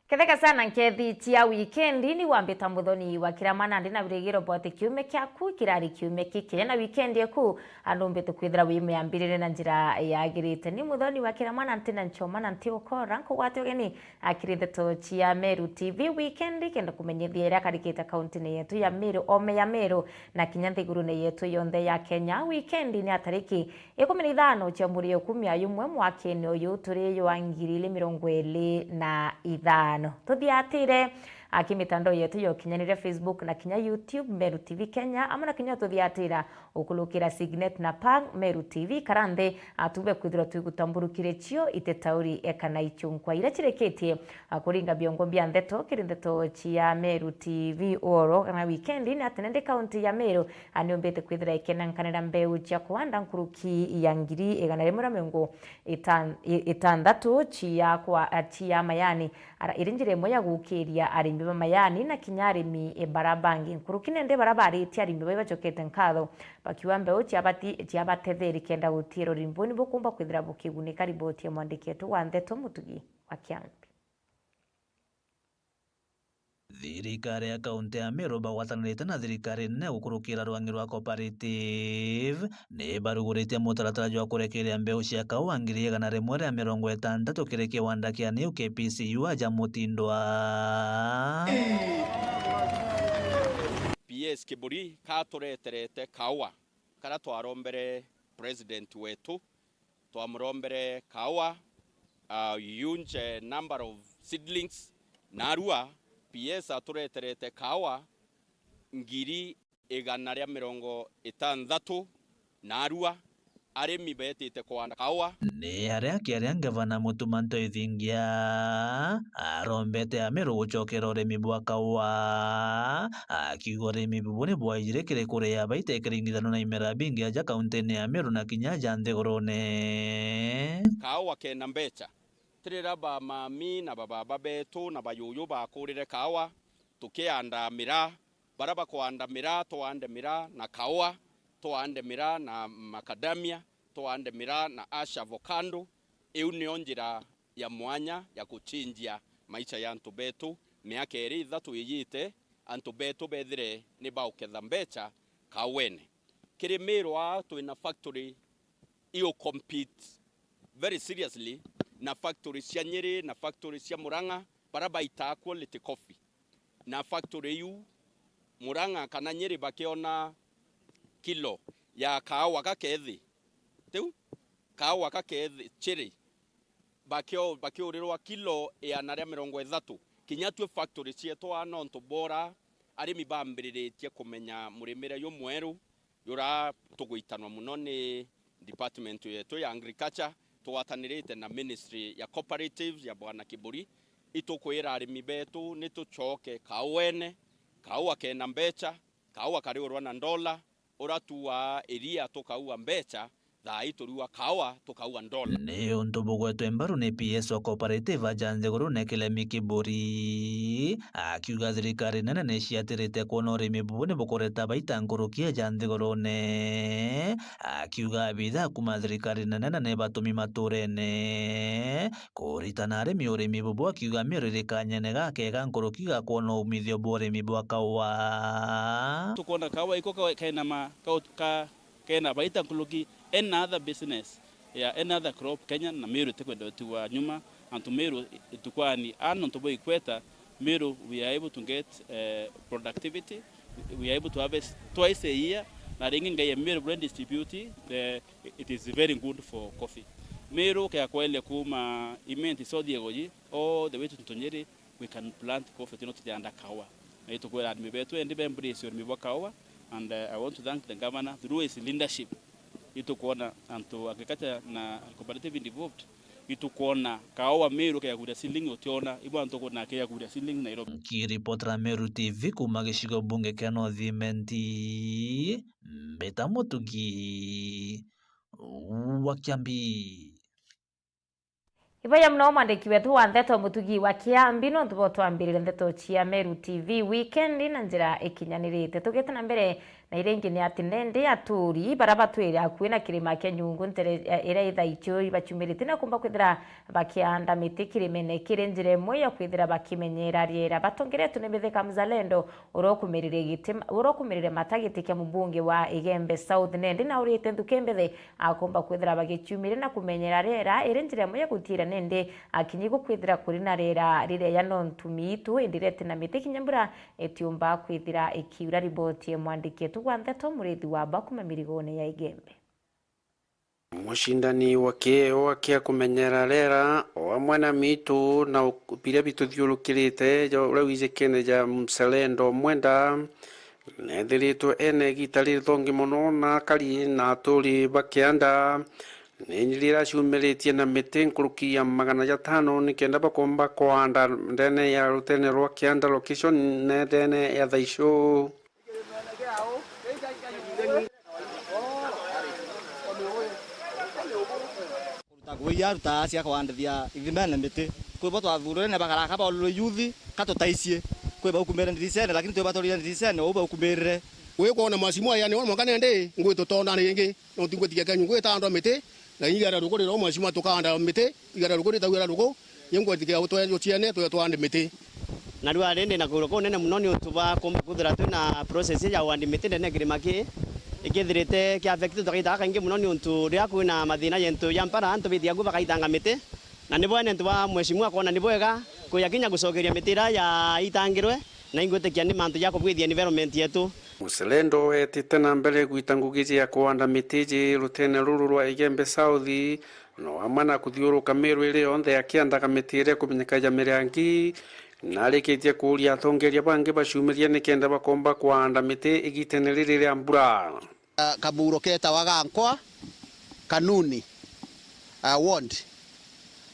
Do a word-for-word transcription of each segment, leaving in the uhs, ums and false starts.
Ketheka sana nkethi cia wikendi, ni wambita Muthoni wa Kirama na ndi na wirigiro bwa ati kiumia kiaku kirari kiumia kikenya na wikendi eku andu mbite kwithira wi miambirire na njira yagirite. Ni Muthoni wa Kirama na nti na nchoma na nti ukora nkugwate ugeni akiri ndeto cia Meru T V wikendi kenda kumenyithia iria karikite kauntini yetu ya Meru, ome ya Meru na kinya nthigurune yetu yonthe ya Kenya. Wikendi ni atariki ikumi na ithano cia mweri wa ikumi na umwe mwakene uyu turi jwa ngiri ili mirongo ili na ithano. Tuthiatire aki mitandao yetu ya ukinyaniria, Facebook na kinya YouTube, Meru T V Kenya, amwe na kinya tuthiatira ukurukira Signet na Pang, Meru T V, kara nthi atube kwithirwa twigutamburukire cio itetauri ekana ichunkwa iria chirikitie kuringa biongo bia ndeto kiri ndeto cia Meru T V oro kana wikendi ni atene ndi kaunti ya Meru aniumbite kwithira ikenankanira mbeu cia kuanda nkuruki ya ngiri igana rimwe na mirongo itan-, i-, itandatu cia kwa, cia mayani. Ara iri njira imwe ya gukiria arimi ba mayani na kinya arimi bara bangi nkuruki nende bara baritie arimi bai bacokete nkatho bakiuga mbeu ciabati-, ciabatetheri kenda gutiira urimi buni bukumba kwithira bukigunika. Riboti ya mwandiki wetu wa ndeto Mutugi wa Kiambi. Thirikari ya kaunti ya Meru bagwatanirite na thirikari nene gukurukira rwangi rwa cooperative, ni baruguritie mutaratara jwa kurekeria mbeu cia kaua ngiri igana rimwe ria mirongo itantatu kiri kiwanda kia New K P C U aja Mutindwa. P S Kiburi katureterete kaua karia twarombere president wetu, twamurombere kaua, a huge number of seedlings, narua P S atureterete kaua ngiri igana ria mirongo itantatu, narua arimi betite kwanda kaua. Ni aria akiaria ngavana Mutuma Ntoithingia arombete Ameru gucokera urimi bwa kaua, akiuga urimi bubu ni bwaijire kiri kuria baita ikiringithanua na imera bingi aja kauntini ya Meru na kinya aja nthigurune. Kaua kena mbecha, ti riria bamami na bababa betu na bayuyu bakurire kaua, tukiandaa miraa, baria bakwanda miraa, twande miraa na kaua, twande miraa na macadamia, twande miraa na ash avocado. Iu nio njira ya mwanya ya kuchinjia maisha ya antu betu. Miaka iri ithatu iyite, antu betu bethire ni bauketha mbecha kauene. Kiri Meru aa twina factory iu compete very seriously na factory cia Nyeri na factory cia Murang'a, baria baitaa quality coffee. Na factory iu Murang'a kana Nyeri bakiona kilo ya kaua gakethi, tiu kaua gakethi chiri, bakio-, bakiurirwa kilo igana ria mirongo ithatu. Kinya twi factory cietu aa nontu bora arimi bambiriritie kumenya murimire jumweru, jura tugwitanwa muno ni department yetu ya agriculture, tugwatanirite na ministry ya cooperatives ya Bwana Kiburi, itukwira arimi betu ni tucoke kauene, kaua kena mbecha, kaua kariurwa na ndola, ura tuaa iria tukaua mbecha, thaa ii turiua kaua tukaua ndola. Ni untu bugwetwe mbaru ni P S wa cooperative aja nthigurune Kilemi Kiburi, akiuga thirikari nene ni ciatirite kwona urimi bubu ni bukureta baita nkuruki aja nthigurune, akiuga abitha kuma thirikari nene ni batumi maturene kuritana arimi urimi bubu, akiuga Meru iri kanyene gakega nkuruki ga kwona umithio bwa urimi bwa kaua. Tukwona kaua iko ka-, kena ma-, ka-, ka-, kena baita nkuruki any other business ya any other crop Kenya, na Meru itikwenda gutigwa nyuma. Antu Meru itukwani aa nontu bwa ikweta, Meru we are able to get, eh, productivity, we are able to harvest twice a year, na ringi ngai ya Meru buria distribute, eh, it is very good for coffee. Meru kea kwaile kuma Imenti South Igoji all the way to Nyeri, we can plant coffee, tino tutianda kaua. Na itukwira arimi betu endi be embrace urimi bwa kaua, and, uh, I want to thank the governor through his leadership. Itukwona antu agriculture na cooperative involved, itukwona kaua Meru keakuria ceiling utiona, ibo antu kuna keakuria ceiling Nairobi. Nkiripotera Meru T V kuma gicigo bunge kia North Imenti, Mbita Mutugi wa Kiambi. Iboya muno mwandiki wetu wa ndeto Mutugi wa Kiambi, nontu bwa twambirire ndeto cia Meru T V wikendi na njira ikinyanirite. Tugite na mbere Na iria ingi ni ati nendi aturi baria batwire akui na kirima kia Nyungu ntere, eh, iria ithaichu ibachumirite na kumba kwithira bakianda miti kirimene kiri njira imwe ya kwithira bakimenyera riera. Batongeretwe ni Mithika Mzalendo, uria ukumirire giti, uria ukumirire mata giti kia mubunge wa Igembe South, nendi na urite nthuki mbithe akomba kwithira bagichumire na kumenyera riera iri njira imwe ya gutiira nendi akinyi gukwithira kuri na riera riria ya nontu miitu indi rete na miti kinya mbura itiumba kwithira ikiura. Riboti ya mwandiki wetu wa ndeto Murithi wa Bakuma mirigone ya Igembe. Mucindani wa kieo kia kumenyera riera o amwe na miitu na u-, biria bituthiurukirite ja uria wijikene ja Mselendo Mwenda, neethiritwe ene igita rithongi mono na akari na aturi ba kianda. Ni riracumiritie na miti nkuruki ya magana jatano nikenda bakomba kwanda ndene ya rutene rwa kianda location ne ndene ya Thaicu. Kuruta ngugi iria arutaga cia kwandithia ithimene miti. Kwi bo twathuurire na bakaraka baurire yuthi, ka tutaicie. Kwi baukumire ndirisene, lakini twi baturire ndirisene, uu baukumirire. Wi kwona mwacimu aya ni mwanka nendi, ngwi tutonda ringi, nontu ngwitikia kenyu ngwita andwa miti, na igara ruku rira mwacimu tukanda miti, igara ruku ritau igara ruku, ni ngwitikia utwe uciene, twe twande miti. Narua rindi na kwirwa kunene mono niuntu bwa kumba kwithira twina process ya uandi miti ndene ya kirima kii, ikithirite kia affect tukaitaga kaingi mono niuntu riria kwina mathina yentu ya mpara, antu bithiagu bakaitanga miti, na ni bwene antu ba mheshimiwa kwona ni bwega kuya kinya gucokeria miti iria yaitangirwe, na ingwitikia ni mantu ja kubwithia environment yetu. Muselendo etite na mbere gwita ngugi cia kuanda miti ji rutene ruru rwa Igembe South, no amwe na kuthiuruka Meru iri yonthe akiandaga miti iria ikumenyeka ja mirangi, na arikitie kuuria atongeria bangi bacumirie nikenda bakomba kwanda miti igitene riri ria mbura. Ah, kamuuro ketawa Gankwa, Kanuni, ah, ward.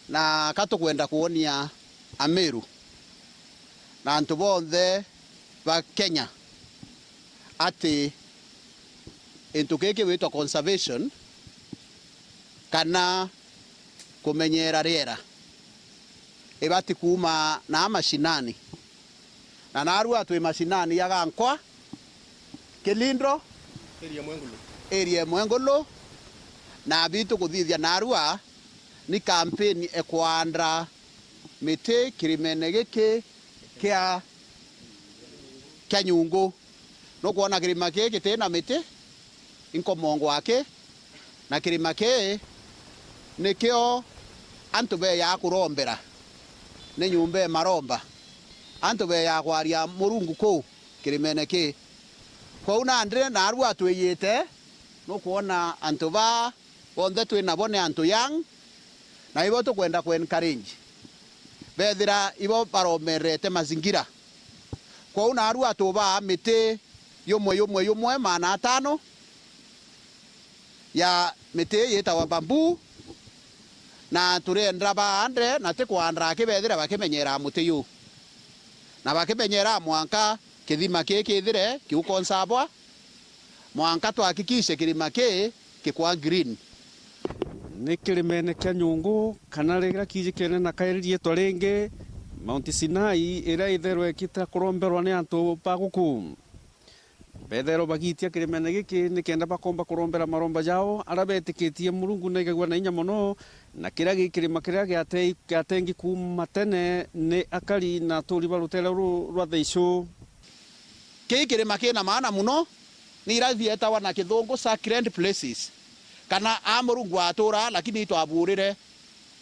Na ka tukwenda kwonia Ameru na antu bonthe ba Kenya ati gintu giki gwitwa conservation kana kumenyera riera ibati kuuma na mashinani. Na narua twi mashinani ya Gankwa, Kilindro, area imwe ngulu, na bitu kuthithia narua ni kampeni e kwanda miti kirimene giki kia, kia Nyungu. Nukwona kirima kii kitina miti, inkomongo aki, na kirima kii nikio antu beeyaa kurombera, ni nyumba e maromba. Antu beeyaa kwaria Murungu kuu kirimene kii. Kwou nandi naarua twiyite, nukwona antu baa bonthe twi nabo ni antu young, na ibo tukwenda ku encourage. Beethira ibo baromerete mazingira. Kwou naarua tubaa miti yumwe, yumwe, yumwe maana atano ya miti ii yitawa bamboo, na turienda baande na ti kwanda aki beethira bakimenyeraa muti yu. Na bakimenyeraa mwanka kithima kii kithire kiukonsabwa, mwanka twahakikishe kirima kii kikwa green. Ni kirimene kia Nyungu, kana riria kiijikene na kairi riitwa ringi, Mount Sinai, iria itherwe ikita kuromberwa ni antu ba guku. Betherwe bagiitia kirimene giki nikenda bakomba kurombera maromba jao, aria betikitie Murungu na igagua na inya mono, na kiria gi kirima kiria giate-, giatengi kuuma tene ni akari na aturi ba rutere ruru rwa Thaicu. Kii kirima kina maana mono, ni iria cietawa na kithungu sacred places, kana a Murungu aturaa, lakini itwaburire,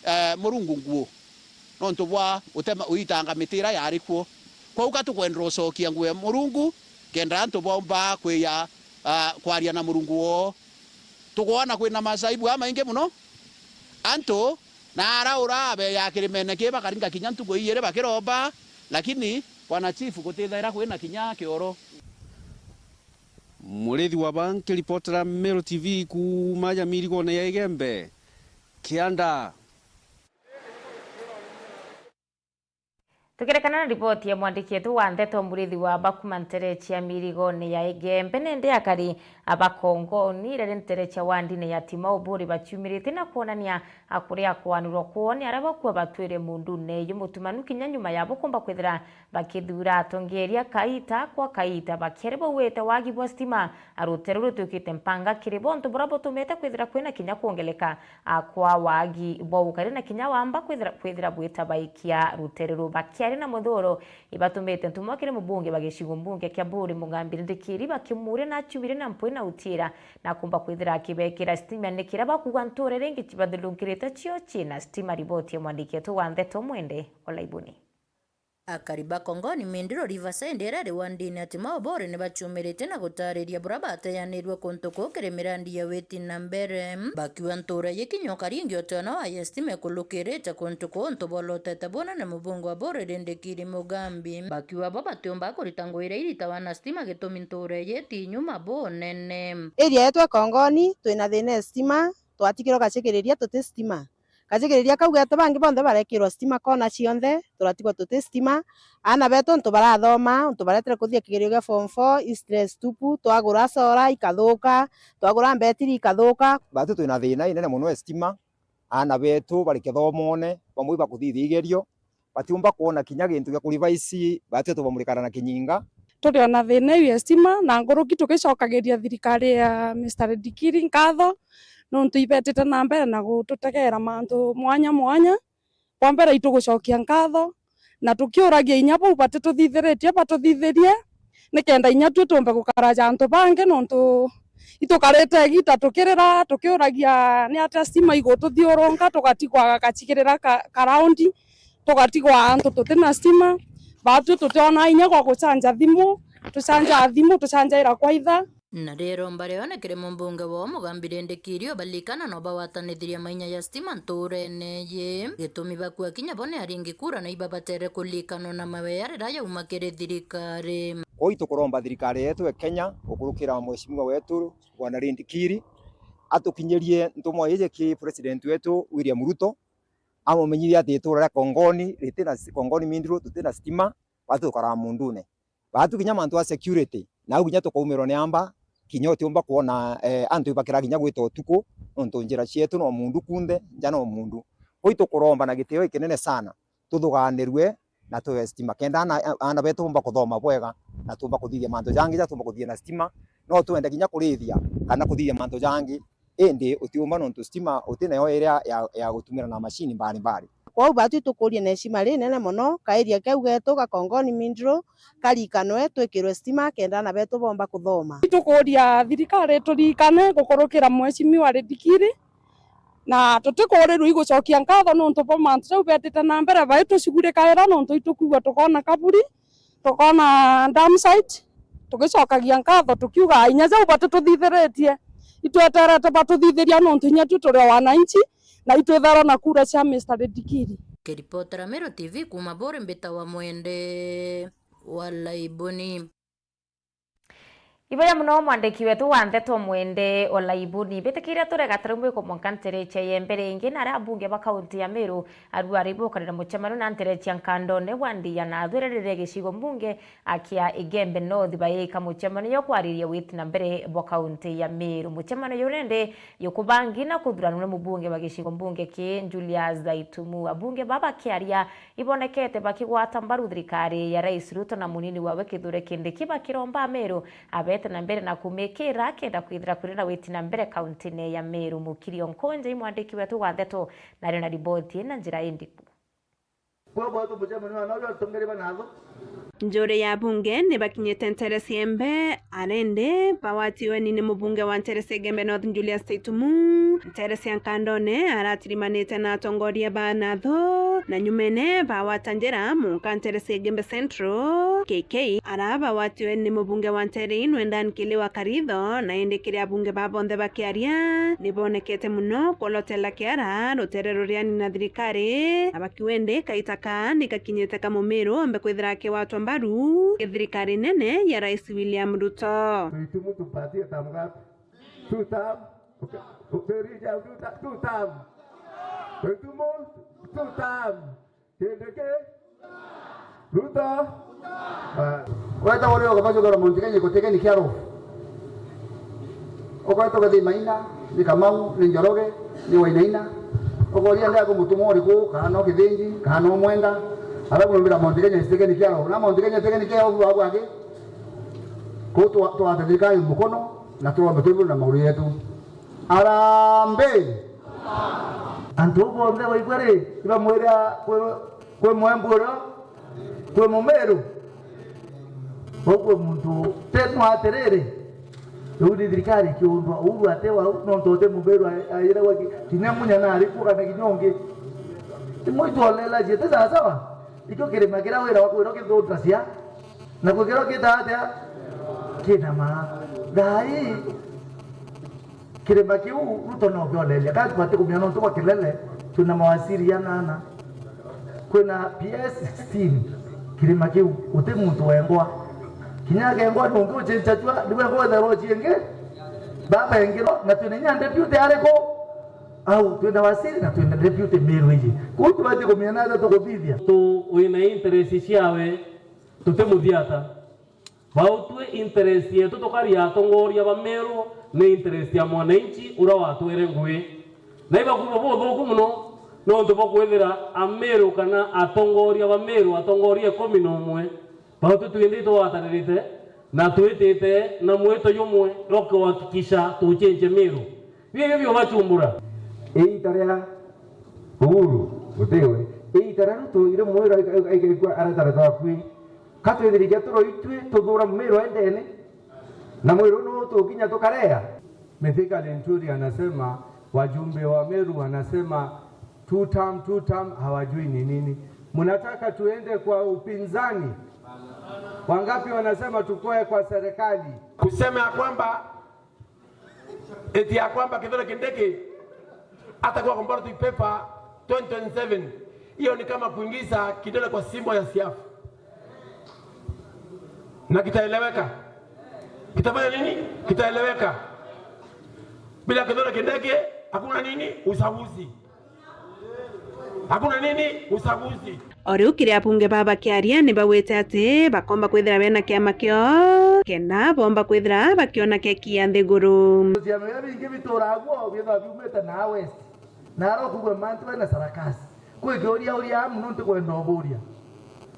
eh, Murungu nguo, nontu bwa utema, uitanga miti iria yari kuo. Kwou ka tukwenda ucokia nguo ya Murungu, kenda antu boomba kwija, ah, kwaria na Murungu woo. Tukwona kwina masaibu amaingi mono. Antu na araura abeya kirimene kii bakaringa kinya ntuku iiri bakiromba, lakini bwana chief gutithaira kwina kinya kioro. Murithi wa Banki, ripotera Meru T V kuuma ja mirigone ya Igembe, Kianda. Tukirekana na ripoti ya mwandiki wetu wa ndeto Murithi wa Bakuma ntere cia mirigone ya Igembe, nende akari aba Kongoni, iria ri ntere cia wandine ya Timau Buri baciumirite na kwonania a kuria kwanirwa kwoo ni aria bakua batwire mundune yu mutumanu kinya nyuma yabo kumba kwithira bakithuura atongeeria kaita kwa kaita, bakiari bauite wagi bwa stima, a rutere rutuikite mpanga kiri bo, untu buria butumite kwithira kwina kinya kwongeleka a kwa wagi bwa ukari na kinya wamba kwithira, kwithira bwitabaikia rutere ru. Bakiari na muthuro ibatumite ntumwa kiri mubunge wa gicigo mbunge kia Buuri Mugambi Ndikiri bakimuuria na aciumire na mpwi na utiira na kumba kwithira akibekira stima ni kiria bakuuga ntuura iria ingi cibathirukirite cio ciina stima. Riboti ya mwandiki wetu wa ndeto Mwende Olaibuni. Akari ba Kongoni Mindiro Riverside iria iri wandini ya Timau Buuri ni baciumiritie na gutaariria buria bateanirue kuntu kuu kiri mirandi ya witi na mbere. Bakiuga ntuura iji kinya ukari ingi utiona wa ya stima ikulukirite kuntu kuu untu bwolotete bunene mubunge wa Buuri Ndikiri Mugambi. Bakiuga bo batiumba kurita ngugi iria iritawa na stima gitumi ntuura iji iti nyuma bunene. Area yetu ya Kongoni twina thina ya stima, twatigirwe gacigiriria tuti stima. Gacigiriria kau getu bangi bonthe barekirwa stima kona cionthe, turatigwa tuti stima. Aana betu untu barathoma, untu baretire kuthia kigerio gia form four, i stress tupu, twagura solar ikathuka, twagura mbetiri ikathuka. Batu twina thina inene mono ya stima, aana betu bari kithomone, bamwe ibakuthithia igerio, batiumba kwona kinya gintu gia kurivise, batu tubamurikana na kinyinga. Turi ona thina iu ya stima, na nguruki tugicokagiria thirikari ya Mister Ndikiri nkatho, nontu ibetite na mbere na gututegeera mantu mwanya mwanya. Kwa mbere, itugucokia nkatho, na tukiuragia inya bau batituthithiritie, batuthithirie, nikenda inya tui tumbe gukara ja antu bangi, nontu itukarite igita tukirira, tukiuragia ni atia stima igututhiurunka, tugatigwa gacigirira ka, ka raundi, tugatigwa antu tuti na stima. Batwi tutiona inya gwa gucanja thimu, tucanjaa thimu, tucanjaira kwa itha. Na riria iromba rionekire mumbunge wao Mugambi Ndikiri ubalikana na ubagwatanithiria mainya ya stima ntuurene iji. Gitumi bakua kinya bo ni aringi kura na ibabatere kulikanwa na mawe riria yauma kiri thirikari. Kwou itukuromba thirikari yetu ya Kenya gukurukira mheshimiwa wetu Bwana Ndikiri atukinyirie ntumwa iji ki president wetu William Ruto, amumenyithie ati itura ria Kongoni riti na, Kongoni Mindiro tuti na stima, batu tukaraa mundune. Batu kinya mantu a security, nau kinya tukaumirwa ni amba, kinya utiumba kwona, eh, antu ibakira kinya gwita utuku, nontu njira cietu no mundu kunthe, nja no mundu. Kwou itukuromba na gitio gikinene sana, tuthuganirue na tuwe stima, kenda aana, aana betu boomba kuthoma bwega, na tuumba kuthithia mantu jangi ja tuumba kuthithia na stima. No twende kinya kurithia kana kuthithia mantu jangi, indi utiumba nontu stima uti nayo iria ya, ya gutumira na mashini mbali mbali. Kwou batu itukuria na heshima rinene mono ka area kau getu ga Kongoni Mindiro karikanwe, twikirwe stima kenda aana betu boomba kuthoma. Itukuria thirikari ituririkane gukurukira mheshimiwa Ndikiri, na tutikuurirua igucokia nkatho nontu bwa mantu jau betite na mbere, bai tucugurikaira nontu itukwigua tukoona kaburi, tukoona dump site, tugicokagia nkatho tukiuga inya jau batituthithiritie, itweterete batuthithiria nontu inya tui turi o wananchi, na itwithairwa na kura cia Mister Ndikiri. Kiripotera Meru T V kuuma Buuri, mbitawa Mwende wa Laiboni. Iboya mono mwandiki wetu wa ndeto Mwende Olaibuni. Bitikiria turega tarumwe kumwanka nterecia ya mbere ingi na aria abunge ba kaunti ya Meru arua ari bokarira mucemanio na nterecia nkandone wa Ndia na athwererere gicigo mbunge akia Igembe North baika mucemanio kwariria witi na mbere bwa kaunti ya Meru. Mucemanio juu nende jukubangi na kuthuranwa ni mubunge wa gicigo mbunge ki Julius Zaitumu. Abunge baba bakiaria ibonekete bakigwata mbaru thirikari ya Rais Ruto na munini wawe Kithure Kindiki bakiromba Ameru abete na mbere na kumikira kenda kwithira kuri na witi na mbere kauntine ya Meru. Mukiri Onkonja i mwandiki wetu wa ndeto na ari na riboti na njira indiku. Kwa bwatu mucemanio na uria atongeri banatho. Njuri ya bunge ni bakinyite ntere ciembe, arende bawatiwe ni mubunge wa ntere cia Igembe North Julius Zaitumu. Ntere cia nkandone aratirimanite na atongoria ba natho, na nyumene bawata njira munka ntere cia Igembe Central. K K arabawatiwe ni mubunge wa ntere ino Endan Kili wa Karitho, na indi kiri abunge ba bonthe bakiaria, ni bonekete muno kwolotela kiara rutere ruriani na thirikari, na bakiuga indi kaita kaa ni gakinyite ka mumiru ombe kwithira akiwatwa mbaru ki thirikari nene ya Rais William Ruto. Tuitimu tupatie term ngapi? Two term? Okay. Okay, reach out, two ter-, two term. Tuitimu, two term. Kindiki? Ruto? Ah. Weta uri ugabacuka na Mount Kenya ikutikeni kia roho. Ukweta ugathi Maina, ni Kamau, ni Njoroge, ni Wainaina. Ukoria ndea kumutuma uriku, kana no kithingi, kana no mwenda, ara kurumbira Mount Kenya is taken care of. Na Mount Kenya is taken care of wa gwake. Ko twa-, twate thirikari mukono, na turombe twibu na mauru yetu. Arambe! Antu bonthe baigua ri, ibamwira kwi, kwi mwembu urio, kwi mumiru. Bau kwi muntu te no atiriri. Riu ni thirikari ikiundwa, Uhuru ati wau, nontu uti mumiru a-, airagwa ki-, kinya munya nari kuo kana kinya ungi. Ti mwitu olelagia, ti sawasawa? Ikio kirima kiria wira wa kwirwa kithundacia, na kwikirwa kita atia? Kinamaa. Thaa ii, kirima kiu Ruto no kioleria. Ka tubati kumenya nontu bwa kilele, twina mawaziri anana. Kwina P S sixteen, kirima kiu, guti muntu wengwa. Kinya akengwa nungi ucinca jua, niwe ngwetherwa uciengi. Baba engirwa, na twina inya deputy ariku? Au, twina waziri na twina deputy Meru iji. Kuu tubati kumenya nata tukuthithia. Tu wina interest ciawe, tutimuthiata. Bau twi interest yetu tukari atongoria ba Meru, ni interest ya mwananchi uria watwire ngui. Na ibakuuma buthuku muno, nontu bwa kwithira Ameru kana atongoria ba Meru, atongoria ikumi na umwe, bau twi twinthe itugwatanirite na twitite na mwito jumwe jwa kuhakikisha tuchenje Meru. Bibi biobachumbura. Iita ria Uhuru, gutiwe, iita ria Ruto iri mwiro aikaigua aratarata akui. Ka twithirikia turo itwi tuthura mwiro endene, na mwiro nu tukinya tukareya. Mithika Linturi anasema, wajumbe wa Meru wanasema two term, two term, hawajui ni nini. Mnataka tuende kwa upinzani? Wangapi wanasema tukoe kwa serikali? Kusema ya kwamba eti ya kwamba Kithure Kindiki atakuwa kwa ballot paper twenty twenty-seven, hiyo ni kama kuingiza kidole kwa shimo ya siafu. Na kitaeleweka. Kitafanya nini? Kitaeleweka. Bila Kithure Kindiki, hakuna nini? Uchaguzi. Hakuna nini? Uchaguzi. O riu kiri abunge baba bakiaria ni baugite ati bakomba kwithira bena kiama kiao, kenda bomba kwithira bakiona keki ya nthiguru. Ciama biria bingi bituraga guo biethagwa biumite na West. Na ara ukugua mantu bena sarakasi. Kwi kiuria uria amu nuntu kwenda uburia.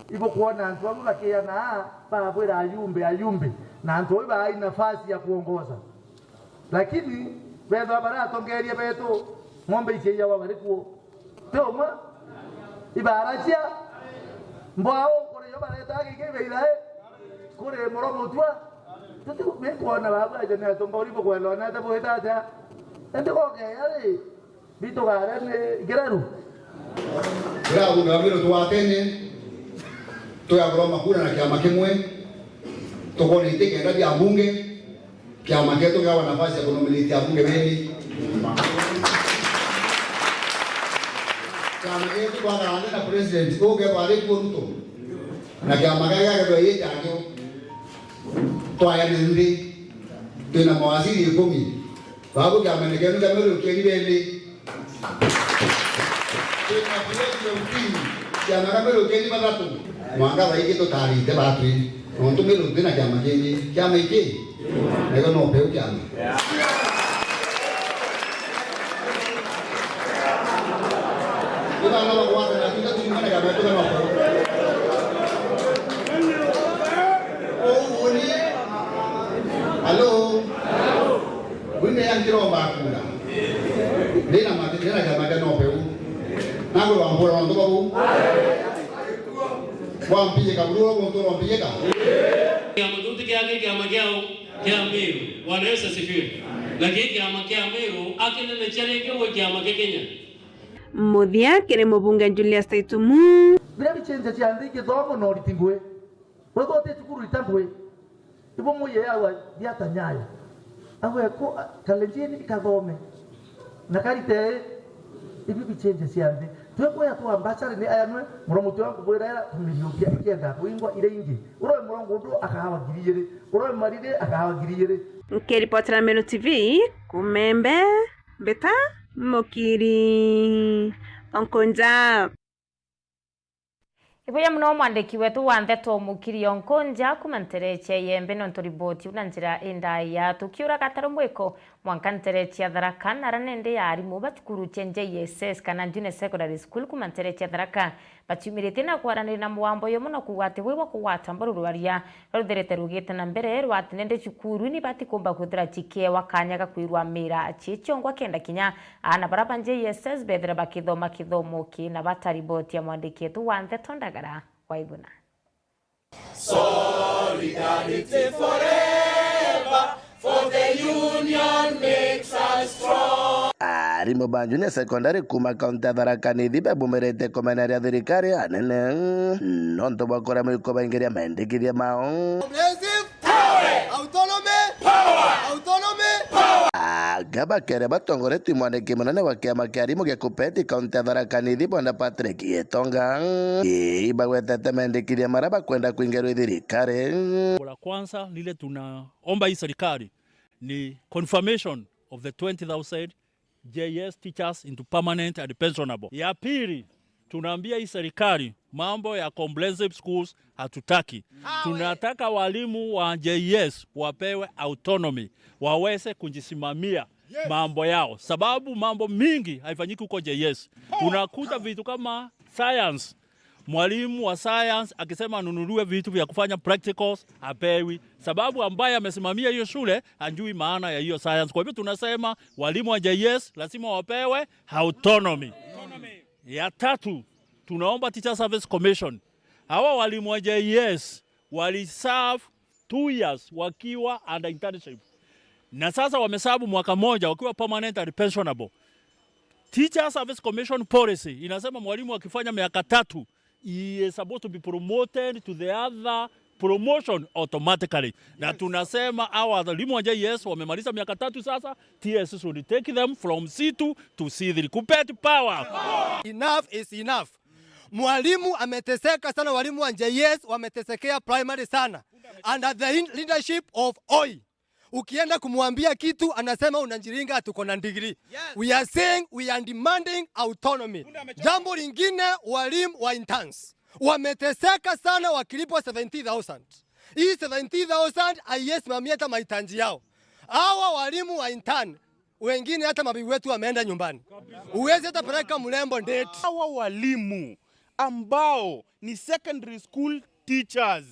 Ibukwona antu abu bakiana babwira ayumbe, ayumbe. Na antu abu baai nafasi ya kuongoza. Lakini beethwa baria atongeeria beetu, ng'ombe icio iyawa bari kuo? Ti umwe? Ibaaracia? Mbwao kuri yo baretaa giki ibaithae? Kuri muro mutwa? Tuti-, bikwona babu aja ni atongoria bukwelewa nate bwita atia? Indi gokeya ri, bitugare ni kiraru. Kira abunge ba Meru tugwatene, tugakorwa makura na kiama kimwe, tukoona iti kenda bia mbunge, kiama kietu kigawa nafasi ya kunominate abunge beni. Kiama kietu twatharane na president, uu kethwa ari kuo Ruto, na kiama kia gagethwa ii kiakio. Twayane nthi, twina mawaziri ikumi. Babu kiamene kienu kia Meru kieni beni. Twina buleti ya ukini, kiama kia Meru kieni bathatu. Mwanka thaingi tutarite batwi. Nontu Meru twina kiama kingi. Kiama iki? Nayo no peu kiama. Ni bana bagwatana, tuta tumana kiama tuga no peu. Uu uni. Alo. Winde ya nkiromba akura. Ndina mati, ndina kiama kia no peu. Nakorwa mpura nontu bau. Wampiyika buru, muntu wampiyika. Kiama kiu ti kiake, kiama kiao, kia Meru. Bwana Yesu asifiwe. Na kii kiama kia Meru, akinene cia ringi gwi kiama kia Kenya. Muthia kiri mubunge Julius Taitumu. Biria bichenja cia nthi, githomo na uriti ngui. Wethwa uti cukuru rita ngui. Ibo muye awa thiata nyayo. Awe ko Kalenjini ikathome. Na karite ibi bichenje cia nthi. Twekwoya tu ambassador ni aya nwe, muromo twa kubwira era tumiriukia ikienda kuingwa ire ingi. Uroe murongo undu akahawa ngiri igiri. Uroe marire akahawa ngiri igiri. Nkiripotera Meru T V, Kumembe, Mbita, Mukiri, Onkonja. Ibuya muno mwandiki wetu wa ntheto Mukiri Onkonja kuma ntere cia Iembe nontu riboti iu na njira indaya. Tukiura gataro mwiko Mwanka ntere cia Tharaka, na ara nende ya arimu ba cukuru cia J S S kana Junior Secondary School kuuma ntere cia Tharaka, baciumiritie na kwaraniria na mwambo yomwe na kuuga ati bwi bwa kugwata mbu rurwaria rutherete rugite na mbere rwa ati nende cukuru ni batikumba kwithira cikiewa kanya ga kwirwamira cii ciongwa kenda kinya aana bara ba J S S bethire bakithoma kithomo kina bata. Riboti ya mwandiki wetu wa nteto Ndagara Waiguna. Solidarity forever, for the union makes us strong. Arimu ba Junior Secondary kuuma kaunti ya Tharaka Nithi babumirite kumeneria thirikari anene nontu bwa kuria mwiko baingiria mendikithia mao. Progressive power! Autonomy power! Autonomy power! Anga bakere batongoretwe mwandiki munene wa kiama kia arimu gia KUPPET kaunti ya Tharaka Nithi Bwana Patrick Gitonga, ii bagwetete mendikithia maria bakwenda kwingerwa i thirikari. Jambo la kwanza lile tunaomba hii serikali ni confirmation of the twenty thousand J S teachers into permanent and pensionable. Ya pili, tunaambia hii serikali mambo ya comprehensive schools hatutaki. Tunataka walimu wa J S wapewe autonomy, waweze kujisimamia mambo yao, sababu mambo mingi haifanyiki huko J S. Unakuta vitu kama science, mwalimu wa science akisema anunuliwe vitu vya kufanya practicals, hapewi, sababu ambaye amesimamia hiyo shule hajui maana ya hiyo science. Kwa hivyo tunasema walimu wa J S lazima wapewe autonomy. Ya tatu, tunaomba Teacher Service Commission. Hawa walimu wa J S waliserve two years wakiwa under internship, na sasa wameserve mwaka moja wakiwa permanent and pensionable. Teacher Service Commission policy inasema mwalimu akifanya miaka tatu, he is supposed to be promoted to the other promotion automatically. Na tunasema hawa walimu wa J S wamemaliza miaka tatu sasa, T S C should take them from C two to C three. KUPPET power! Enough is enough. Mwalimu ameteseka sana, walimu wa J S wametesekea primary sana under the in-, leadership of Oi. Ukienda kumwambia kitu anasema unajiringa, tuko na degree. Yes. We are saying we are demanding autonomy. Jambo lingine, walimu wa interns wameteseka sana wakilipwa seventy thousand. Hii seventy thousand haiwezi simamia hata mahitaji yao. Hawa walimu wa intern, wengine hata mabibi wetu wameenda nyumbani. Huwezi hata peleka mrembo date. Hawa walimu ambao ni secondary school teachers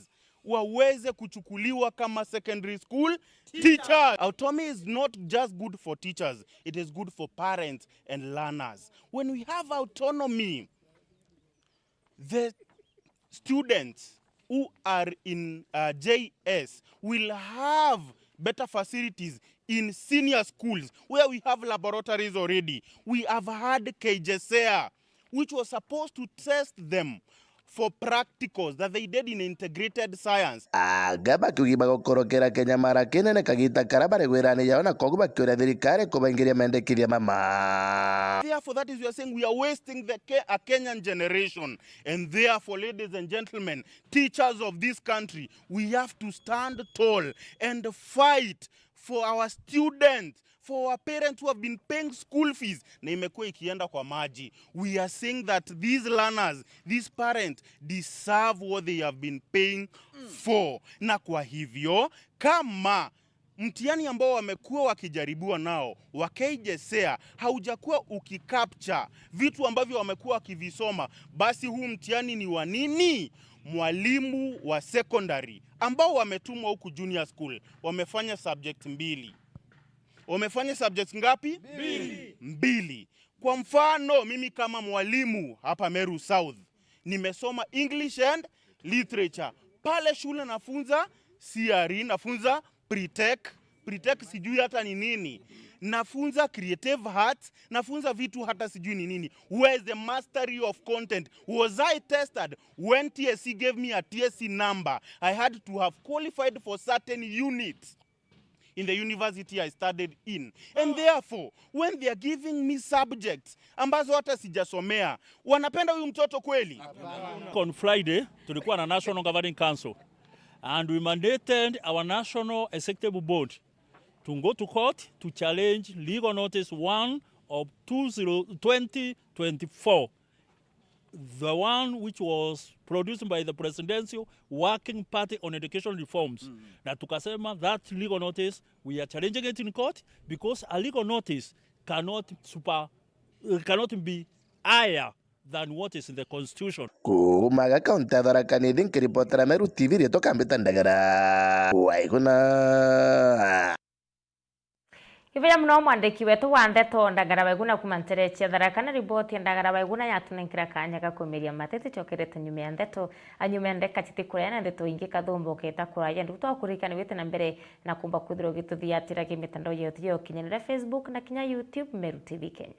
waweze kuchukuliwa kama secondary school teachers. Autonomy is not just good for teachers, it is good for parents and learners. When we have autonomy, the students who are in, uh, J S will have better facilities in senior schools where we have laboratories already. We have had KJSEA, which was supposed to test them for practicals that they did in integrated science. Anga bakiugi bagukorokera Kenya mara kinene kagita kara bari gwirani yao, na kogu bakiuria thirikari kubaingiria mendekithia mama. Therefore, that is, we are saying we are wasting the Ke-, a Kenyan generation. And therefore, ladies and gentlemen, teachers of this country, we have to stand tall and fight for our students, for our parents who have been paying school fees, na imekuwa ikienda kwa maji. We are saying that these learners, these parents deserve what they have been paying for. Na kwa hivyo, kama mtihani ambao wamekuwa wakijaribiwa nao wa KJSEA haujakuwa ukicapture vitu ambavyo wamekuwa wakivisoma, basi huu mtihani ni wa nini? Mwalimu wa secondary ambao wametumwa huku junior school wamefanya subject mbili. Wamefanya subjects ngapi? Mbili. Mbili. Kwa mfano, mimi kama mwalimu hapa Meru South, nimesoma English and Literature. Pale shule nafunza C R E, nafunza pre-tech, pre-tech sijui hata ni nini. Nafunza creative arts, nafunza vitu hata sijui ni nini. Where is the mastery of content? Was I tested? When T S C gave me a T S C number, I had to have qualified for certain units in the university I studied in. And therefore, when they are giving me subjects ambazo hata sijasomea, wanapenda huyu mtoto kweli? On Friday, tulikuwa na National Governing Council, and we mandated our National Executive Board to go to court to challenge legal notice one of two zero, twenty twenty-four. the one which was produced by the Presidential Working Party on Education Reforms. Mm. Na tukasema that legal notice, we are challenging it in court because a legal notice cannot super, cannot be higher than what is in the constitution. Kuumaga kaunti ya Tharaka Nithi, nkiripotera Meru T V, riitwa Kambita Ndagara Waiguna. Ibuya muno mwandiki wetu wa ndeto Ndagara Waiguna kuuma ntere cia Tharaka na riboti ya Ndagara Waiguna yatunenkera kaanya ga kumiria matete cokerete nyuma ya ndeto, a nyuma ya ndeka citikuraya na ndeto ingi kathumba uketa kuraya ndu twakurikana wite na mbere na kumba kwithirwa ugituthiatira ki mitandao yetu ya ukinyanira Facebook na kinya YouTube Meru T V Kenya.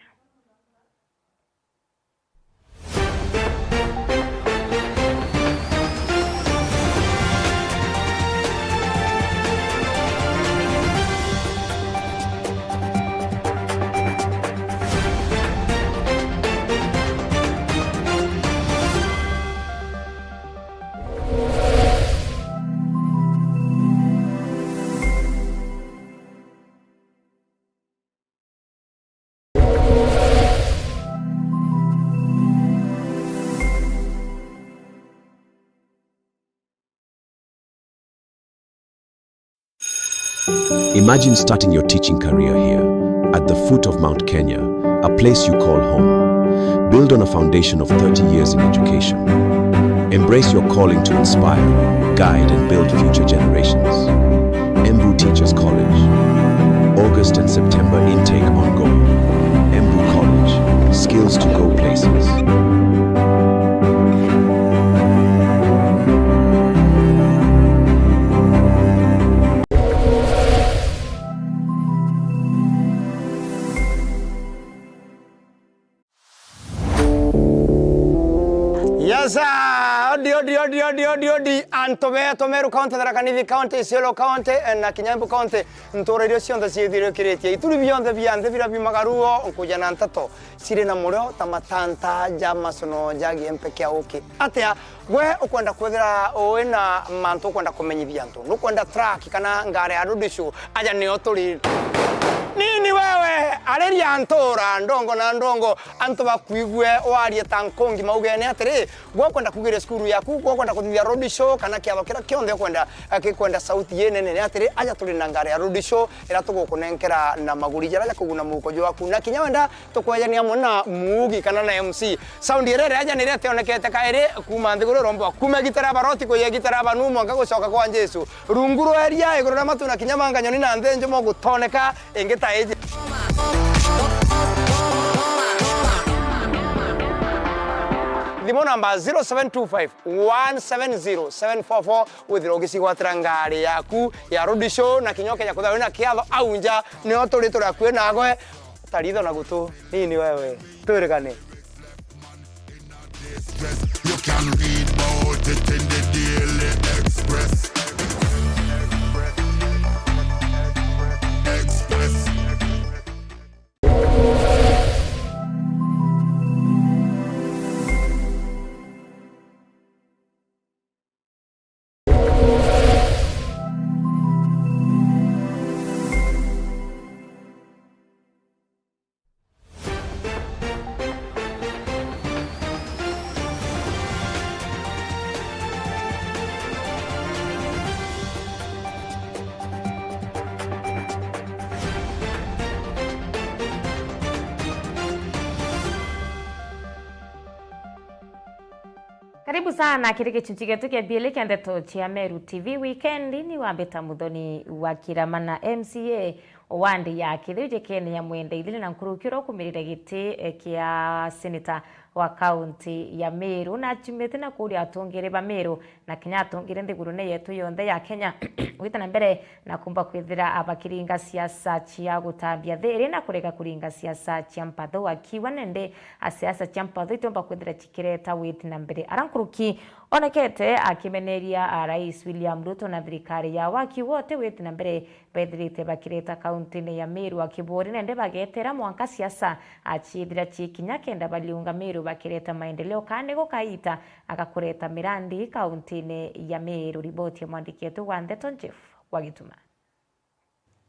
Imagine starting your teaching career here, at the foot of Mount Kenya, a place you call home. Build on a foundation of thirty years in education. Embrace your calling to inspire, guide, and build future generations. Embu Teachers College. August and September intake ongoing. Embu College. Skills to go places. Yes, sir. Odi, odi, odi, odi, odi, odi. Antu betu Meru County, Tharaka Nithi County, Isiolo County, eh, na kinya Embu County, ntura iria cionthe ciithirikiritie. Ituri bionthe bia nthi biria biumagaruo nkuja na nteto ciri na murio ta matanta ja macono ja giempe kia uki. Atia, gwe ukwenda kwithira ui na mantu ukwenda kumenyithia antu? Nukwenda track kana ngari ya road show? Aja nio turi. Nini wewe, ariria ntura, ndongo na ndongo. Antu bakwigwe warie ta nkungi maugene atiri, gwe ukwenda kugiria cukuru yaku, gwe ukwenda kuthithia road show, kana kiatho kiria kionthe ukwenda, eh, gikwenda sauti inene, ni atiri, aja turi na ngari ya road show, iria tugukunenkera na maguri jaria jakuguna muhuko jwaku. Na kinya wenda tukwejania amwe na muugi kana na M C. Sound iria iri aja niria tionekete kairi kuuma nthiguru irombwa. Kuuma gitara baroti kuya gitara banu mwanka gucoka kwa Jesu. Rungu rwa iria, iguru ria matu na kinya manga nyoni na nthi njumo gutoneka ingi ta iji. Thimu namba zero seven two five, one seven zero, seven four four, withirwa ugicigwatira ngari yaku ya road show na kinya ukenya kwithirwa wina kiatho au nja, nio turi turi akui nawe. Taritho na gutu nini wewe. Twirigane. You can read about it in the Daily Express. Express. Karibu sana kiri gichunchi gietu kia bieli kia ndeto cia Meru T V. Wikendi ni wambita Muthoni wa Kirama na M C A o wandi ya Kithiu Jekeni Nyamwende ithire na nkuruki uria ukumirire giti, eh, kia seneta wa kaunti ya Meru, na achumite na kuria atongeri ba Meru na kinya atongeri nthigurune yetu yonthe ya Kenya gwita na mbere na kumba kwithira abakiringa siasa cia gutambia thiri na kurega kuringa siasa cia mpatho, akiuga nende a siasa cia mpatho itiumba kwithira cikireta witi na mbere. Ara nkuruki onekete akimeneria a Rais William Ruto na thirikari yao, akiuga uti witi na mbere bethirite bakireta kaunti-ini ya Meru, akiboria nende bagetera mwanka siasa aciithira cikinya kenda baliunga Meru bakireta maendeleo, kana ni gukaita agakureta mirandi kaunti-ini ya Meru. Riboti ya mwandiki wetu wa ndeto Jeff Wagituma.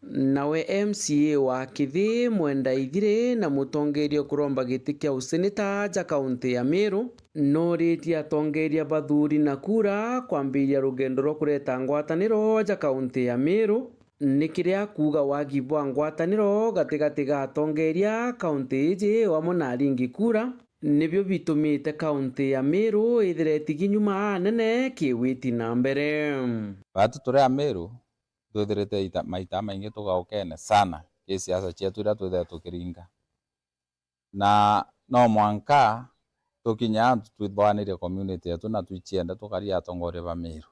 Nawe M C A wa Kithi Mwenda Ithiri na mutongeria ukuromba giti kia useneta ja kaunti ya Meru, noritie atongeria bathuri na kura kwambiria rugendo rwa kureta ngwataniro ja kaunti ya Meru, ni kiria akuuga wagi bwa ngwataniro gatigati ga atongeria kaunti iji wamwe na aringi kura, nibio bitumite kaunti ya Meru ithire itigi nyuma anene kiwiti na mbere. Batu turi a Meru, twithirite ita-, maita maingi tugaukene sana ki siasa cietu iria twithire tukiringa. Na no mwanka tukinye antu twithwanirie community yetu na twiciende tukaria atongoria ba Meru,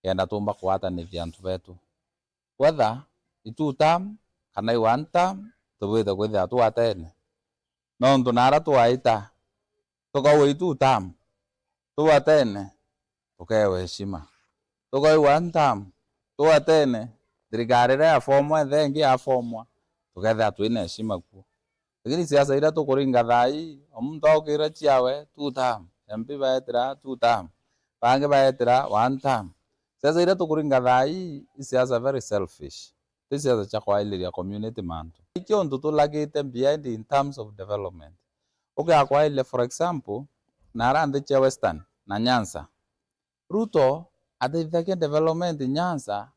kenda tumba kugwatanithia antu betu. Whether i two term kana i one term, tubwite kwithira tugwatene. Nontu nara twaita, tukaua i two term, tugwatene, tukeewa heshima. Tukaua one term, tugwatene, thirikari iria yafomwa, ethea ingi yafomwa, tukethira twina heshima kuo. Lakini siasa iria tukuringa thaa ii, o muntu aukira ciawe, two term, M P baetira, two term, bangi baetira, one term. Siasa iria tukuringa thaa ii, i siasa very selfish. Ti siasa cia kwailiria community mantu. Ikio untu tulagite behind in terms of development. Ukiakwailia, for example, nara nthi cia Western na Nyanza, Ruto ateithagia development Nyanza,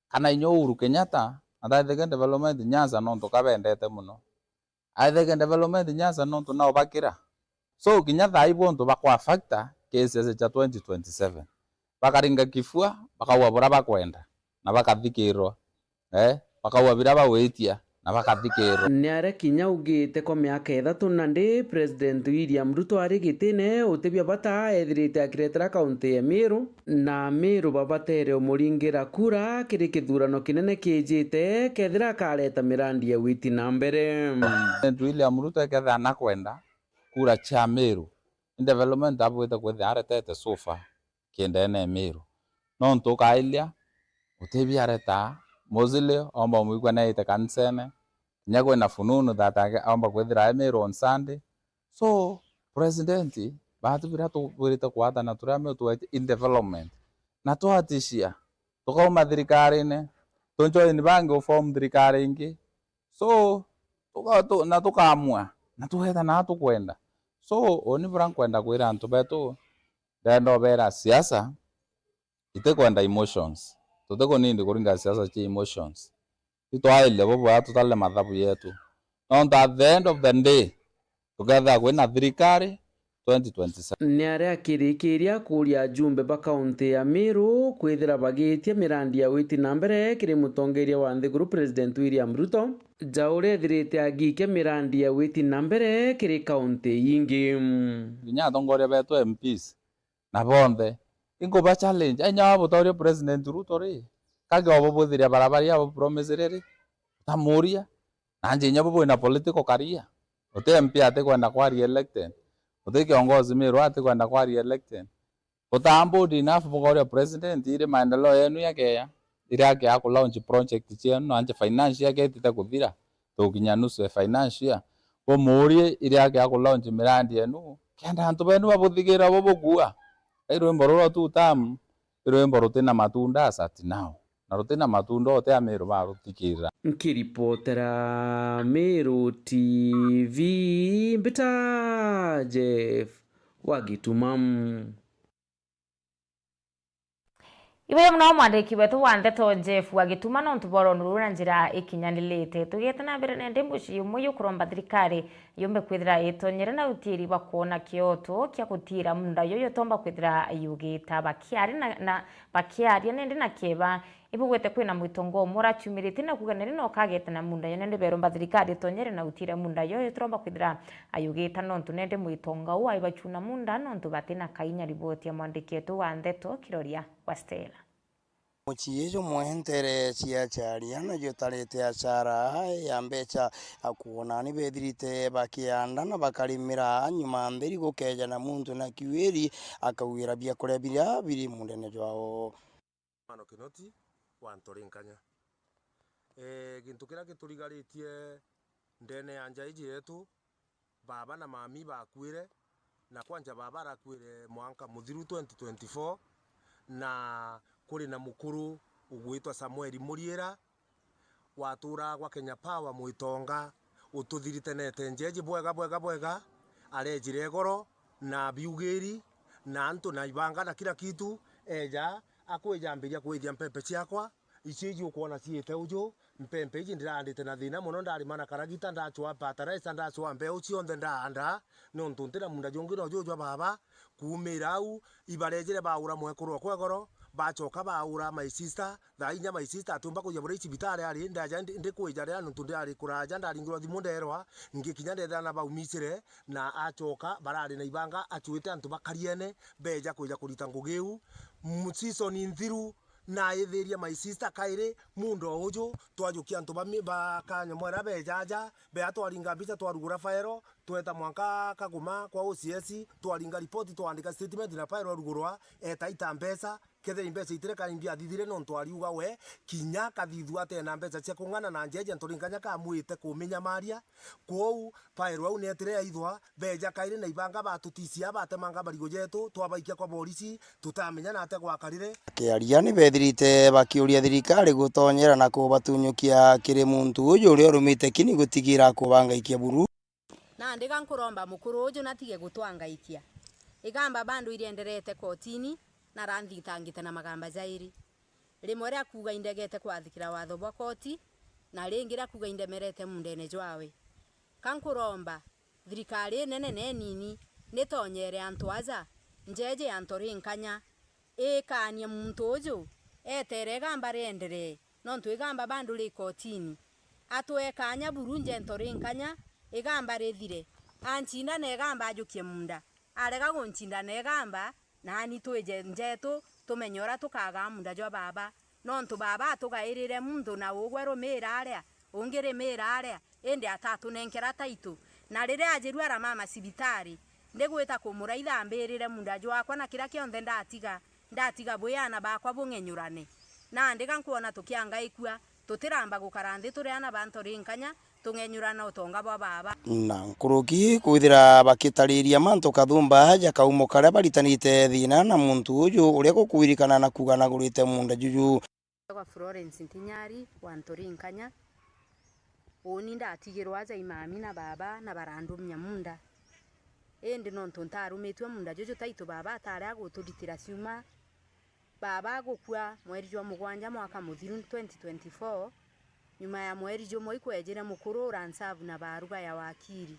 kana inya Uhuru Kenyatta ateithagia development Nyanza nontu kabendete mono. Ateithagia development Nyanza nontu nao bakira. So, kinya thaa ii bontu bakwa factor K C S cia twenty twenty-seven. Bakaringa kifua, bakauga buria bakwenda, na bakathikirwa. Eh, bakauga biria bagwitia, na bakathikirwa. Ni aria kinya augite kwa miaka ithatu nandi, President William Ruto ari gitine, uti bia bata ethirite akiretera kaunti ya Meru, na Meru babatere umuringira kura kiri kithurano kinene kijite, kethira akareta mirandi ya witi na mbere. President William Ruto ekethira nakwenda kura cia Meru, ni development abwite kwithira aretete so far kiendene Meru. Nontu ukailia, uti bia aretaa, mostly omba umwigua neite kanisene, kinya kwina fununu that age-, omba kwithira e Meru on Sunday. So, president, batu biria tubwirite kwatana turia Meru tuwete in development. Na twatishia, tukauma thirikarine, tujoin bangi uform thirikari ingi. So, tuka-, tu-, na tukaamua, na tugeeta naa tukwenda. So, uni buria nkwenda kwira antu betu, ndenda ubera siasa itikwenda emotions. Tutikunindi kuringa siasa cia emotions. Itwairie bubwega tutare mathabu yetu. Nontu at the end of the day, tukethira kwina thirikari, twenty twenty-seven. Ni aria akirikiria kuuria ajumbe ba kaunti ya Meru kwithira bagiitia mirandi ya witi na mbere kiri mutongeria wa nthiguru President William Ruto, ja uria ethirite agiikia mirandi ya witi na mbere kiri kaunti ingi. Kinya atongoria betu M Ps na bonthe, inkuba challenge, inya wabutauria President Ruto ri, kage obubwithiria barabara ya bupromise ri, utamuria, na nje inya bubwina political career. Uti M P atikwenda kwa re-elected. Uti kiongozi Meru atikwenda kwa re-elected. Utaa bold enough bukauria president, iri maendeleo yenu yakeya, iri ake ya ku launch project cienu, na nje finance yake itite kuthira, tukinya nusu ya finance year. Bumurie iri ake ya ku launch mirandi yenu, kenda antu benu babuthigira bubukua. Gai rwimbo rurwa two term, i rwimbo rutina matunda as at now. Na rutina matunda, uti Amiru baruthikirira. Nkiripotera Meru T V, mbita Jeff wa Gituma. Ibuya muno mwandiki wetu wa ndeto Jeff wa Gituma, nontu bwa uroni ruu na njira ikinyanilite. Tugiete na mbere nende mbuci umwe yukuromba thirikari yumbe kwithira itonyere na utiiri bwa kwona kioto kia gutiira munda yuyu utomba kwithira yugita bakiari na, na bakiaria nende na kieba. Ibugwete kwina mwitongo umwe uraciumiritie na kuuga nende no kagete na munda yo, nende beromba thirikari itonyere na utiire munda yuyu turomba kwithira ayugita nontu nende mwitonga uu aibacuna munda nontu batina kainya. Riboti ya mwandiki wetu wa ndeto Kiroria wa Stella. Mucii jumwe ntere cia Charia nayo tarite asara ya mbecha, akwona ni bethirite bakianda na bakarimira nyuma ntheri gukeja na muntu na kiwiri akaugira biakuria biria biri mundene jwao. Mano Kinoti wa Ntorinkanya. Eh, gintu kiria giturigaritie ndene ya nja iji yetu, baba na mami bakuire, na kwanja baba arakuire mwanka muthiru twenty twenty-four, na kuri na mukuru ugwitwa Samuel Muriira, Waturaga gwa Kenya Power mwitonga, ututhiritenete njeji bwega, bwega, bwega, arejire igoro, na biugiri, na antu, na ibanga, na kila kitu, eja, akwija ambiria kwithia mpempe ciakwa, icio iji ukwona ciite uju, mpempe iji ndiraandite na thina mono, ndarima na karagita, ndacwaa fertilizer, ndacwaa mbeu cionthe ndaanda, nontu ntina munda jungi no juju jwa baba. Kuumira au, ibarejire baura mwekuru okwa igoro, bacoka baura my sister, thaa inya my sister atiumba kuja buria i cibitari ari, ndaja ndi, ndikwija ria nontu ndiari kuraja, ndaringirwa thimu nderwa, ngikinya ndethira na baumisire, na acoka barari na ibanga, acuite antu bakariene, beja kwija kurita ngugi iu. M-, season nthiru, naithirie my sister kairi, mundo uju, twajukia antu ba mi-, ba Kanyomwera bejaja, bea twaringa mbica, twarugura faero, tweta mwanka Kaguma kwa O C S, twaringa ripoti, twaandika statement na faero arugurwa, eta ita mbeca, kethira i mbeca itire kana imbi athithire, nontu ariuga we, kinya kathithu atena mbeca cia kung'ana na njeje ntori nkanya kamwite kuminyamaria. Kwou, faero au netire yaithwa, beja kairi na ibanga batutisia, batemanga marigo jetu, twabaikia kwa borisi, tutamenya na atia gwakarire. Akiaria, ni bethirite bakiuria thirikari gutonyera na kubatunyukia kiri muntu uju uria urumite kini gutigira kubangaikia buru. Nandi ga nkuromba mukuru uju natige gutwangaikia. Igamba bado irienderete kotini, na aranthitangite na magamba jairi. Rimwe ria kuuga indegete kwathikira watho bwa koti, na ringi ria kuuga indemerete mundene jwawe. Ka nkuromba, thirikari inene na inini, nitonyere antu aja, njeje ya ntori nkanya, ikanie muntu uju, etere igamba rienderee, nontu igamba bado ri kotini. Atwe kanya buru nje ntori nkanya, igamba rithire. Ancinda na igamba ajukie munda. Arega guncinda na igamba, nani twije njetu, tumenye uria tukagaa munda jwa baba. Nontu baba atugairire muntu na ugwe rumira aria, ungi rimira aria, indi atatunenkera taitu. Na riria ajirua aramama cibitari, ndigwita kumuraitha ambirire munda jwakwa na kiria kionthe ndatiga, ndatiga bwi aana bakwa bung'enyurane. Nandi ga nkwona tukiangaikua, tutiramba gukara nthi turi aana ba ntori nkanya, tung'enyurana utonga bwa baba. Na nkuruki kwithira bakitariria mantu kathumba ja kaumo karia baritanite thina na muntu uju uria gukwirikana na kuuga nagurite munda juju. Kwa Florence Ntinyari wa Ntori Nkanya, uuni ndatigirwa aja i mami na baba na barandumia munda. Indi nontu ntarumitue munda juju taitu baba atari aguturitira ciuma, baba agukua mweri jwa mugwanja mwaka muthiru twenty twenty-four, nyuma ya mweri jumwe ikwejire mukuru uransavu na baruga ya wakiri.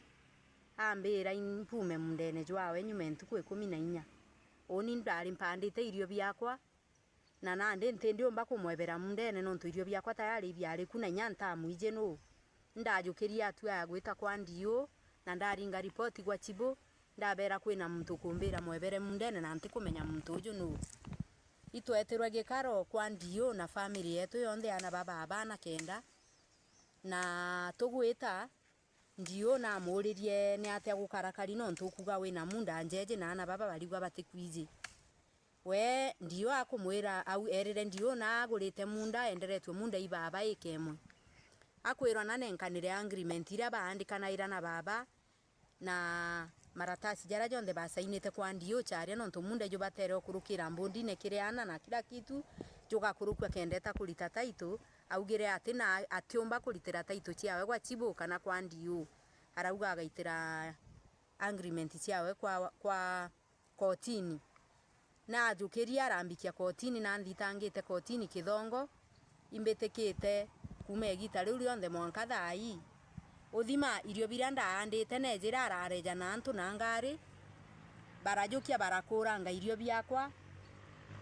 Ambira impume mundene jwawe nyuma ya ntuku ikumi na inya. Uuni ndari mpandite irio biakwa, na nandi ntindiumba kumwebera mundene nontu irio biakwa tayari ibiariku na inya ntamwiji nuu. Ndajukirie atua ya gwita kwa D O na ndaringa ripoti gwa chibu, ndabera kwina muntu ukumbira mwebere mundene na ntikumenya muntu uju nuu. Itwetirwe gikaro kwa D O na family yetu yonthe, aana ba baba ana kenda, na tugwita D O namuririe ni atia gukarakari nontu ukuga wina munda njeje na aana baba bariuga batikwiji. We D O akumwira au erire D O na agurite munda, enderetue munda i baba ika imwe. Akwirwa na nenkanire agreement iria baandikanaira na baba, na maratasi jaria jonthe basainite kwa D O charia, nontu munda ijo batere ukurukira mbundine kiri aana na kila kitu, jugakurukua kendeta kurita title, augire ati na atiumba kuritira title ciawe gwa chibu kana kwa D O. Arauga agaitira agreement ciawe kwa, kwa kotini. Najukirie arambikia kotini, na nthitangite kotini kithongo, imbitikite kuuma igita riu rionthe mwanka thaa ii. Uthima irio biria ndaandite, neejire arareja na antu na ngari, barajukia barakuranga irio biakwa,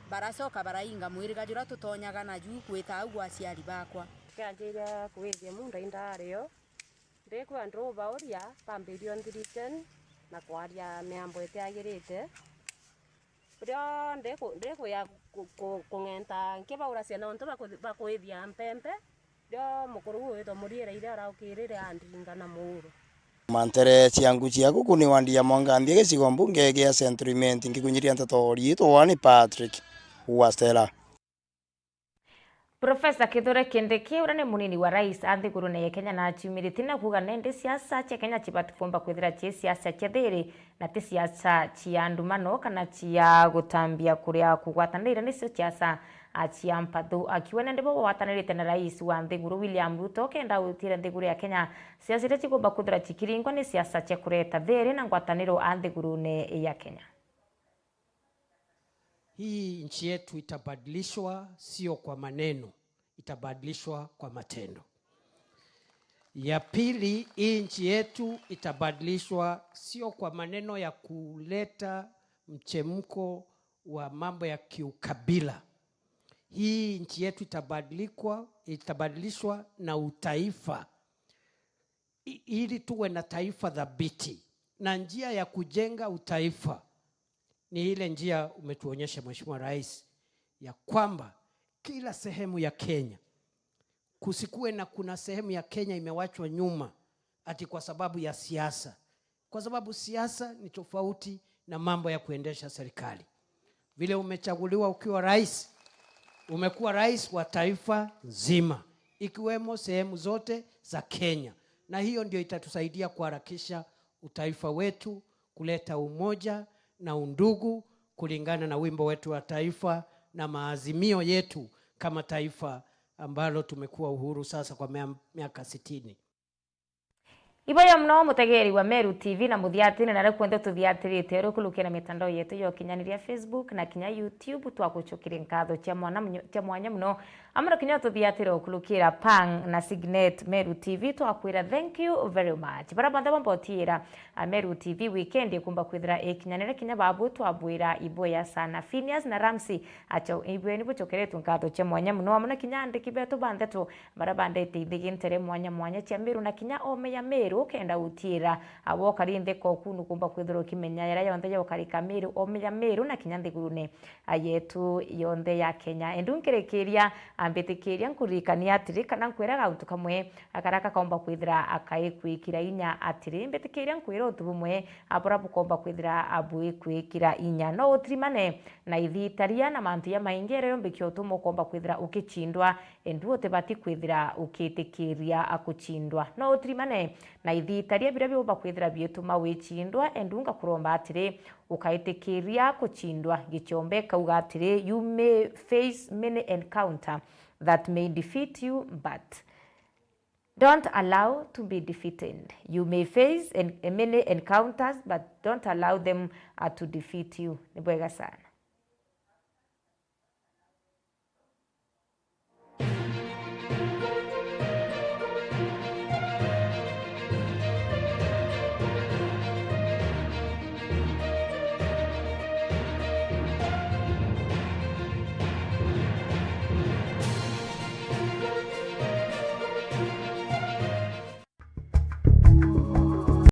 baracoka barainga mwiriga juria tutonyaga naju gwita au gwa aciari bakwa. Kianjire kwithia munda indario, Ndikwenda ubauria bambirie unthiriten na kwaria miambo itiagirite. Rio ndiku-, ndikwia ku-, ku-, kung'enta nkibauracia nontu baku-, bakwithia mpempe, rio mukuru uu witwa Muriira iria araukirire andinga na muuro. Mantere cia ngucia guku ni wandi ya Mwanganthia gicigo mbunge gia Central Imenti, ngikunyiria nteto riitwa ni Patrick Wastela. Profesa Kithure Kindiki, uria ni munini wa rais a nthigurune ya Kenya, na aciumiritie na kuuga nendi siasa cia Kenya cibati kuumba kwithira ci siasa cia thiri na ti siasa cia ndumano kana cia gutambia kuria kugwatanira, nicio siasa a cia mpathu. Akiuga nandi bo bagwatanirite na rais wa nthiguru William Ruto kenda gutira nthiguru ya Kenya, siasa iria cigomba kwithirwa cikiringwa ni siasa cia kureta thiri na ngwataniro a nthigurune ya Kenya. Hii nchi yetu itabadilishwa sio kwa maneno, itabadilishwa kwa matendo. Ya pili, hii nchi yetu itabadilishwa sio kwa maneno ya kuleta mchemko wa mambo ya kiukabila. Hii nchi yetu itabadilikwa, itabadilishwa na utaifa, i- ili tuwe na taifa thabiti. Na njia ya kujenga utaifa ni ile njia umetuonyesha, Mheshimiwa Rais, ya kwamba kila sehemu ya Kenya, kusikuwe na kuna sehemu ya Kenya imewachwa nyuma ati kwa sababu ya siasa, kwa sababu siasa ni tofauti na mambo ya kuendesha serikali. Vile umechaguliwa ukiwa rais, umekuwa rais wa taifa nzima, ikiwemo sehemu zote za Kenya, na hiyo ndio itatusaidia kuharakisha utaifa wetu, kuleta umoja na undugu kulingana na wimbo wetu wa taifa na maazimio yetu kama taifa ambalo tumekuwa uhuru sasa kwa mia- miaka sitini. Iboya muno mutegeri wa Meru T V na muthiatine naria kuonthe tuthiatirite uri kulukia na mitandao yetu ya ukinyaniria, Facebook na kinya YouTube. Twagucukiria nkatho cia mwana munyo- cia mwanya muno, amwe na kinya ututhiatire ukulukira Pang na Signet Meru T V. Twakwira thank you very much. Baria bonthe bomba utiira a Meru T V weekend ikumba kwithira ikinyanire kinya babu, twabwira iboya sana. Phineas na Ramsey, acho ibwe ni bucokeretwe nkatho cia mwanya muno, amwe na kinya andiki betu ba ndeto baria bandete ithigi ntere mwanya mwanya cia Meru na kinya ome ya Meru, ukenda utiira a wokari ntheko kunu kumba kwithirwa ukimenya yaria yonthe yokarika Meru, ome ya Meru na kinya nthigurune a yetu yonthe ya Kenya. Endu nkirikiria, ambitikiria nkuririkania atiri, kana nkwira gauntu kamwe akaria kakomba kwithira akaikwikira inya atiri. Mbitikiria nkwira untu bumwe, a buria bukomba kwithira a buikwikira inya. No utirimane na ithitaria na mantu jamaingi jaria jombiki utuma ukomba kwithira ukicindwa, endu utibati kwithira ukitikiria a kucindwa. No utirimane na ithitaria biria biumba kwithira biituma wicindwa, endu ngakuromba atiri, ukaitikiria kucindwa. Gichombe kauga atiri, you may face many encounter that may defeat you, but don't allow to be defeated. You may face en- many encounters, but don't allow them uh, to defeat you. Ni bwega sana.